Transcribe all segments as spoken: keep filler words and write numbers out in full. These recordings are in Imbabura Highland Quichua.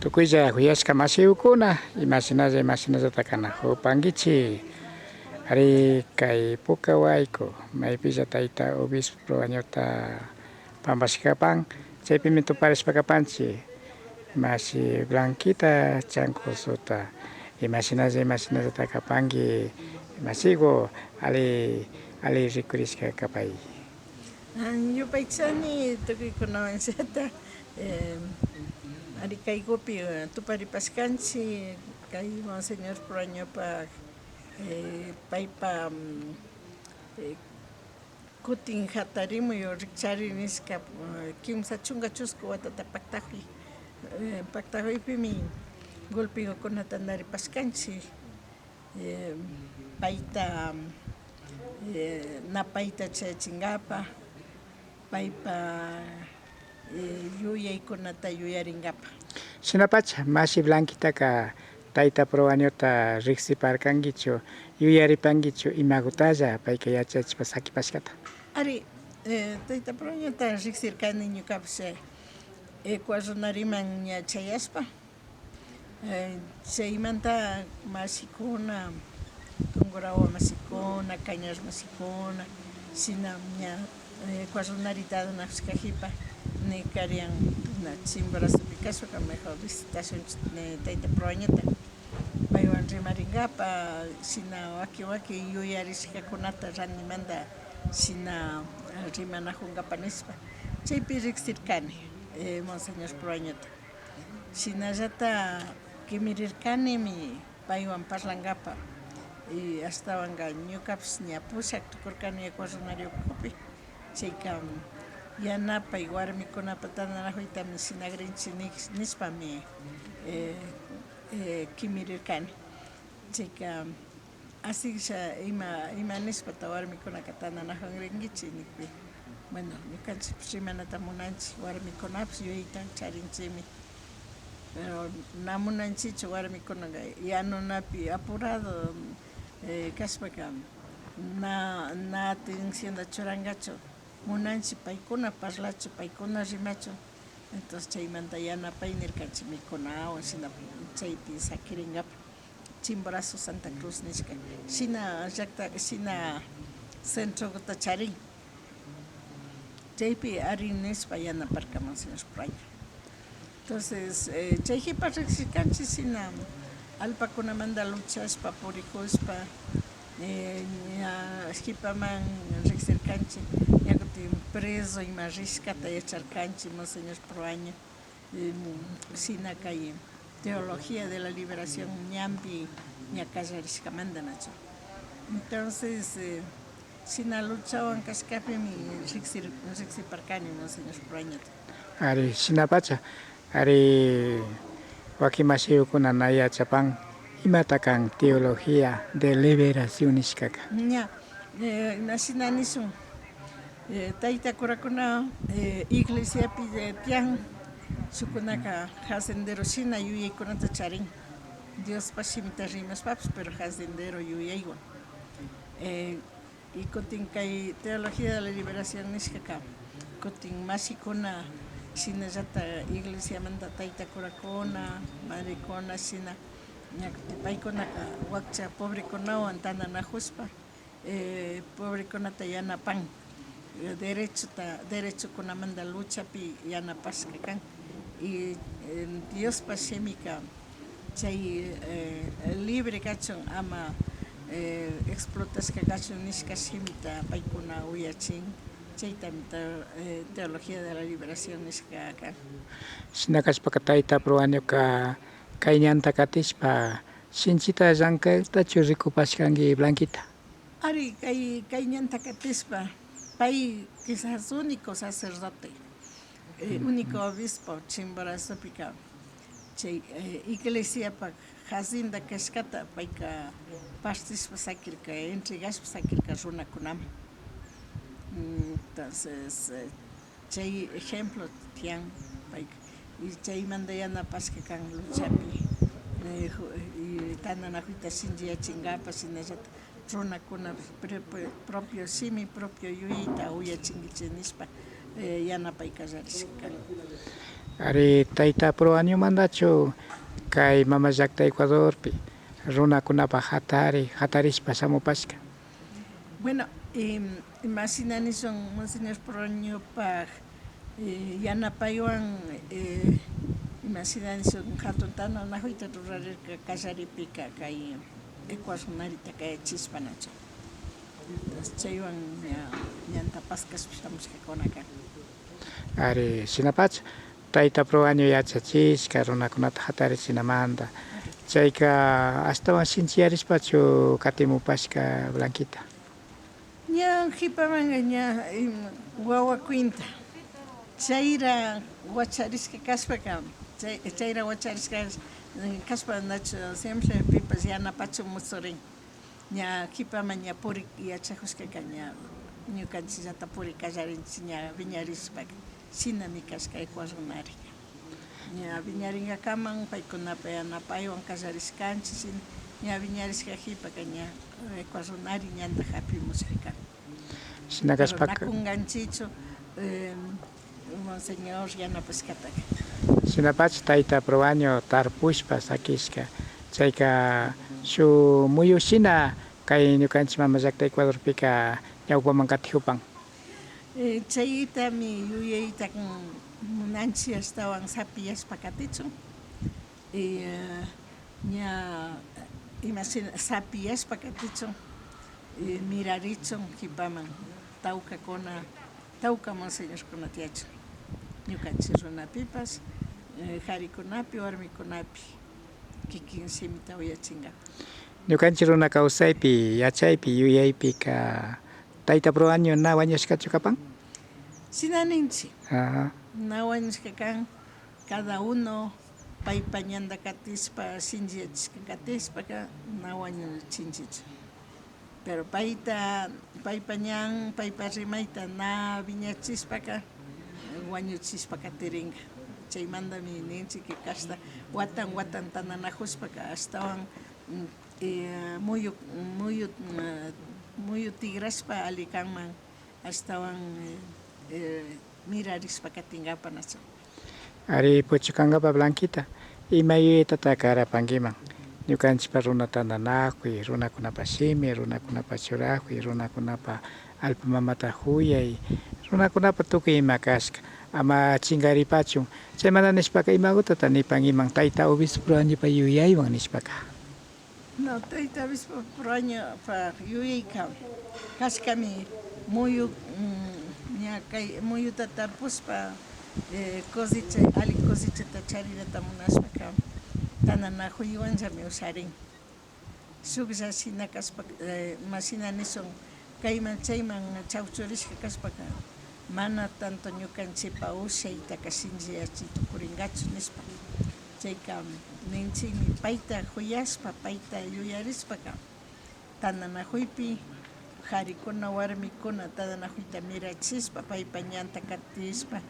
Tukuylla kuyashka mashikuna, imashinalla, imashinallata kanakupankichik. Ari, kay Puka Wayku, maypilla tayta obispo Proañota pampashkapan, chaypimi tuparishpa kapanchik. Mashi Blanquita Chancosuta, imashinalla, imashinallata kapanki, mashiku, ali, ali rikurishka kapay. Ah, yupaychani tukuykunawanllata, eh, ari kaykupi, eh, tuparipashkanchik, kay Monseñor Proañopa, eh, paypa, mm, eh, kutin hatarimuy o rikchari nishka, eh, kimsa chunka chusku watata paktakuy, eh, paktakuypimi golpekukuna tantaripashkanchik. Eh, payta, eh, napayta chayachinkapak, paypa, eh, yuyaykunata yuyarinkapak. Shinapacha, mashi Blanquitaka tayta Proañota riksiparkankichu, yuyaripankichu imakutalla payka yachachishpa sakipashkata? Ari, eh, tayta Proañota riksirkani ñukapash, eh, Ecuador runariman ña chayashpa. Eh, chaymanta mashikuna, Tungurahua mashikuna, Cañar mashikuna, shina ña, eh, Ecuador runarita nakushka kipa, ni karian na Chimborazopi kashpaka mejor visitashunchik, eh, tayta Proañota. Paywan rimarinkapak, shina wakin wakin yuyarishkakunata randimanta shina, eh, rimanakunkapak nishpa. Chaypi riksirkani, eh, Monseñor Proañota. Shinallata kimirirkanimi paywan parlankapak. Y ashtawanka ñukapash ña pushak tukurkani Ecuador runario ukupi. Chayka yanapay warmikunapak tantanakuytami shinakrinchik ni-, nishpami, eh, eh, kimirirkani. Chayka, ashiksha ima, ima nishpata warmikunaka tantanakunkrinkichik nikpi. Bueno, ñukanchikpish rimanata munanchik, warmikunapish yuyayta charinchikmi. Pero na munanchikchu warmikunaka yanunapi apurado, eh, kashpaka na, na atencionta churankachu. Munanchik paykuna parlachun, paykuna rimachun. Entonces chaymanta yanapay nirkanchik mikunawan, shina chaypi sakirinkapak. Chimborazo, Santa Cruz nishka, shina llakta, shina centrota charin. Chaypi ari nishpa yanaparka Monseñor Proaño. Entonces, eh, chay kipa riksirkanchik shina allpakunamanta luchashpa, purikushpa, eh, ña kipaman riksirkanchik, ña kutin preso ima rishkata yacharkanchik Monseñor Proaño. Em, shina kay Teología de la Liberación ñanpi ña kallarishkamanta nachu. Entonces, eh, shina luchawan kashkapimi riksir-, riksiparkani Monseñor Proañota. Ari, shinapacha, ari, wakin mashiyukuna na yachapan imata kan Teología de Liberación nishkaka. Ña, eh, na shina nishun. Eh, tayta kurakuna, eh, iglesiapi, eh, tiyan, shukkunaka hacendero shina yuyaykunata charin. Diospa shimita rimashpapish, pero hacendero yuyaywan. Eh, y kutin kay Teología de la Liberación nishkaka, kutin mashikuna, shinallata iglesiamanta tayta kurakuna, madrekuna shina, ña kutin paykunaka wakcha pobrekunawan tantanakushpa, eh, pobrekunata yanapan, eh, derechota, derechokunamanta luchapi yanapashka kan. Y, eh, Diospa shimika chay, eh, libre kachun, ama, eh, explotashka kachun nishka shimita paykuna uyachin. Chaytami te-, eh, Teología de la Liberación nishka kan. Shina kashpaka tayta Proañoka kay ñanta katishpa shinchita llankaytachu rikupashkanki, Blanquita? Ari, kay, kay ñanta katishpa, pay quizás único sacerdote, eh, único obispo Chimborazopika, chay, eh, iglesiapa hacienda kashkata payka partishpa sakirka, entregashpa sakirka runakunaman. Mm, entonces, eh, chay ejemplo tiyan payka. Y chaymanta yanapashka kan luchapi, eh, ju-, y tantanakuyta shinchiyachinkapak, shinallata runakuna pre-, pre-, propio shimi, propio yuyayta uyachinkichik nishpa, eh, yanapay kallarishka kan. Ari, tayta Proañomantachu kay mama llakta Ecuadorpi runakunapa hatari, hatarishpa shamupashka? Bueno, em, imashina nishun Monseñor Proañopak, eh, yanapaywan, eh, imashina nishun hatun tantanakuyta rurarirka kallaripika kay Ecuador narita kayachishpa nachu. Entonces, chaywan ña, ñanta paskashpa shamushkakuna kan. Ari, shinapacha, tayta Proaño yachachishka runakunata hatarichinamanta, chayka ashtawan shinchiyarishpachu katimupashka, Blanquita? Ña kipamanka ña, em, wawa cuenta. Chayra wacharishka kashpaka, chay, chayra wacharishka, eh, kashpa nachu siempre pipash yanapachun musurin. Ña kipaman ña puri yachakushkaka ña ñukanchikllata puri kallarinchik ña wiñarishpaka. Shinami kashka Ecuador narika. Ña wiñaringakaman paykunapa yanapaywan kallarishkanchik, shin-, ña wiñarishka kipaka ña Ecuador nari ñanta hapimushka kan. Shina kashpaka. Pero na kunkanchikchu, em, Monseñor yanapashkataka. Shinapacha tayta Proaño tarpushpa sakishka, chayka shuk muyu shina kay ñukanchik mama llakta Ecuadorpika ñawpaman katikupan. Eh, chaytami yuyayta, mm, munanchik ashtawan sapiyashpa katichun. Y, eh, ña, imashina sapiyashpa katichun, eh, mirarichun kipaman tawkakuna, tawka monseñorkuna tiyachun. Ñukanchik runapipash, eh, karikunapi, warmikunapi, kikin shimita uyachinkapak. Ñukanchik runa kawsaypi, yachaypi, yuyaypika, tayta Proaño na wañushkachu kapan? Shina ninchik. Ajá. Na wañushka kan, cada uno paypa ñanta katishpa, shinchiyachishka katishpaka na wañuchinchikchu. Pero payta, paypa ñan, paypa rimayta na wiñachishpaka, wañuchishpa katirinka. Chaymantami ninchik que kashna watan watan tantanakushpaka ashtawan, mm, eh, muyu, muyu, mm, muyu tikrashpa alli kanman, ashtawan, eh, eh, mirarishpa katinkapak nachu. Ari, puchukankapak Blanquita, ima yuyaytata karapankiman? Ñukanchikpa runa tantanakuy, runakunapa shimi, runakunapa churakuy, runakunapa allpa mamata kuyay, runakunapa tukuy ima kashka, ama chinkaripachun. Chaymanta nishpaka, imagutata nipankiman tayta obispo Proañopa yuyaywan nishpaka? No, tayta obispo Proañopa yuyayka kashkami muyu, mm, ña kay muyuta tarpushpa, eh, cosecha, alli cosechata charinata munashpaka, tantanakuywanllami usharin. Shuklla shina kashpa, eh, imashina nishun, kayman chayman chawchurishka kashpaka, mana tanto ñukanchikpa ushaytaka shinchiyachi tukurinkachu nishpa. Chayka ninchikmi, payta kuyashpa, payta yuyarishpaka, tantanakuypi karikuna, warmikuna tantanakuyta mirachishpa, paypa ñanta katishpa,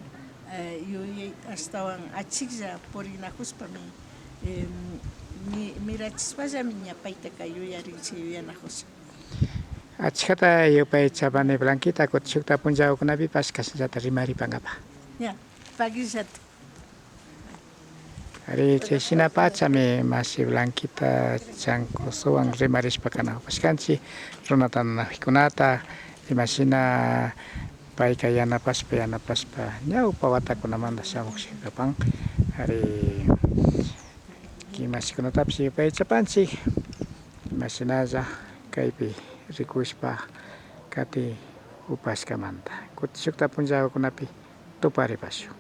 eh, yuyay ashtawan achiklla purinakushpami, eh, mi-, mirachishpallami ña paytaka yuyarinchik, yuyanakushun. Achkata yupaychapani Blanquita, kutin shukta punllakunapipash kashnallata rimaripankapa. Ña, pakillata. Ari, chay shinapachami mashi Blanquita Chancosowan rimarishpa kanakupashkanchik, runa tantanakuykunata, imashina payka yanapashpa, yanapashpa, ñawpa watakunamanta shamushka kapan. Ari, kikin mashikunatapish yupaychapanchik, imashinalla kaypi rikushpa katikupashkamanta. Kutin shukta punllakunapi tuparipashun.